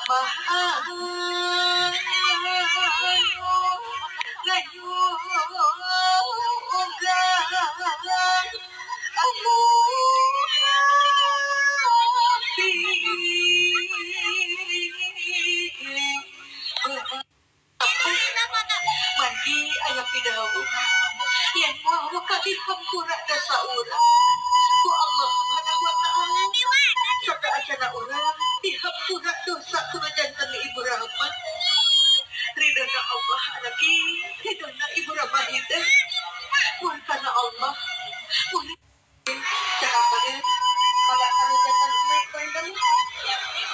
Mamah ngayugan anu hati. Mandi aya pidawuh yen moal wakati hampura dosa urang ku Allah Subhanahu wa taala. Serta acana urang dihampura dosa ku janten Ibu Rahman. Ridona Allah anaki, ridona Ibu Rahman itu. Murkana Allah. Cakap bae pada kanu janten emek panten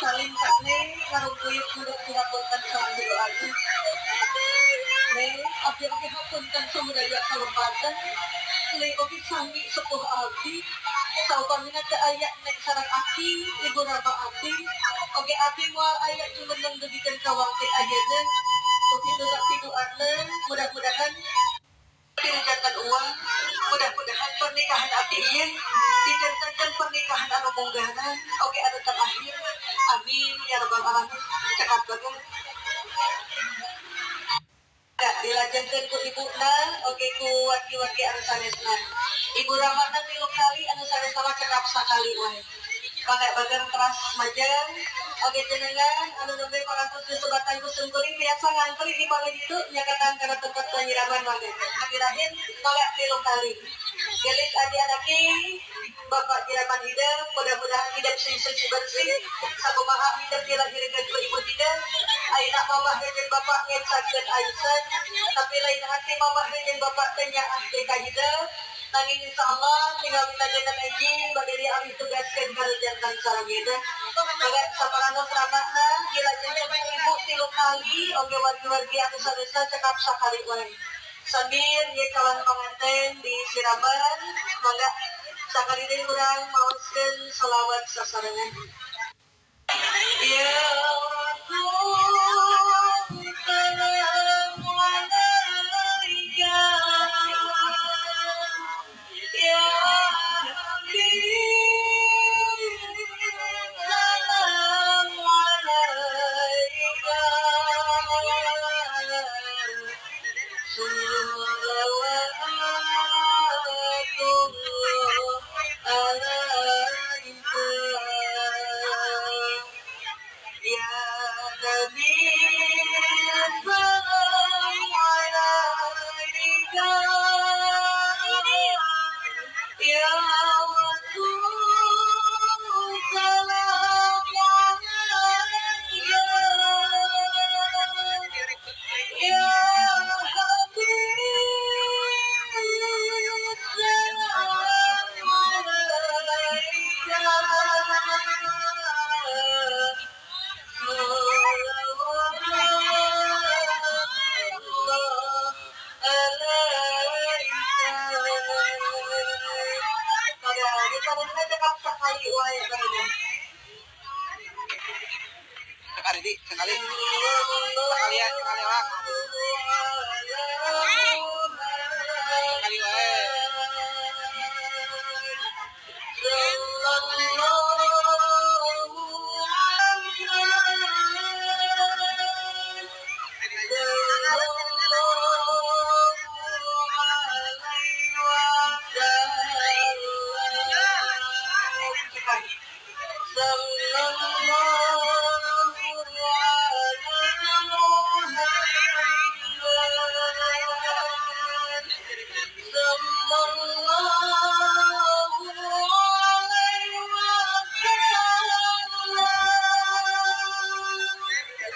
salim kane ngarungkuyuk huruf dihapunten sareng doa. Ne abdi oge hapunten sumedaya kalempatan. Ne oge sami sepuh abdi. Saupamina teu aya nek sareng aki Ibu Rama abdi. Oge abdi moal aya jumeneng dugikeun ka wangti ayeuna. Ku kitu piduana mudah-mudahan dijantan uang, mudah-mudahan pernikahan abdi ieu dijantankeun pernikahan anu munggaran oge anu terakhir. Amin ya rabbal alamin. Cekap bagus. Dilajengkeun ku ibuna oge ku wargi-wargi anu sanesna. Ibu Ramana 3 kali anu sanesna mah cekap sakali wae. Mangga bagan teras majeng oge jenengan anu nembe parantos disebatan ku sungkuring biasa ngantri di palih ditu nyaketan kana tempat penyiraman mangga. Akhirahin mangga 3 kali. Gelis adi anaki Bapak Jiraman hidup, mudah-mudahan hidup sing suci bersih, sakumaha hidup dilahirkeun ku ibu hidup. Ayeuna mamah jeung bapak ngecakeun Aisyah, tapi lain hati mamah jeung bapak teh nyaah teh ka hidup. Nanging insyaallah tinggal minta enjing bade dialih tugaskeun ka jantan sareng hidup. Mangga saparantos ramana dilajengkeun ibu 3 kali oge wargi-wargi anu sanesna cekap sakali wae. Sambil ye calon pengantin di siraman, mangga sakali deui urang maoskeun selawat sasarengan. Ya Rasul salam alaika, ya Habib salam alaika, salawatullah alaika, ya Nabi salam alaika, ya Rasul salam alaika, ya Habib salam alaika, salawatullah alaika. Pada diparengna cekap sakali wae barudak. Sekali di, sekali. Sekali ya, sekali lah. Sekali wae.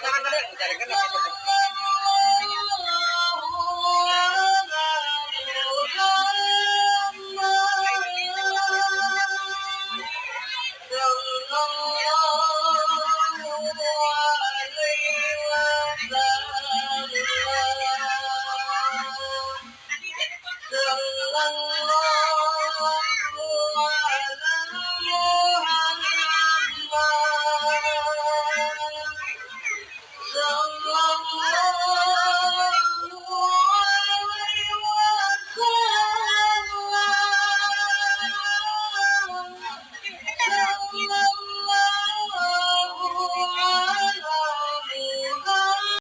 Jangan ada, jangan ada.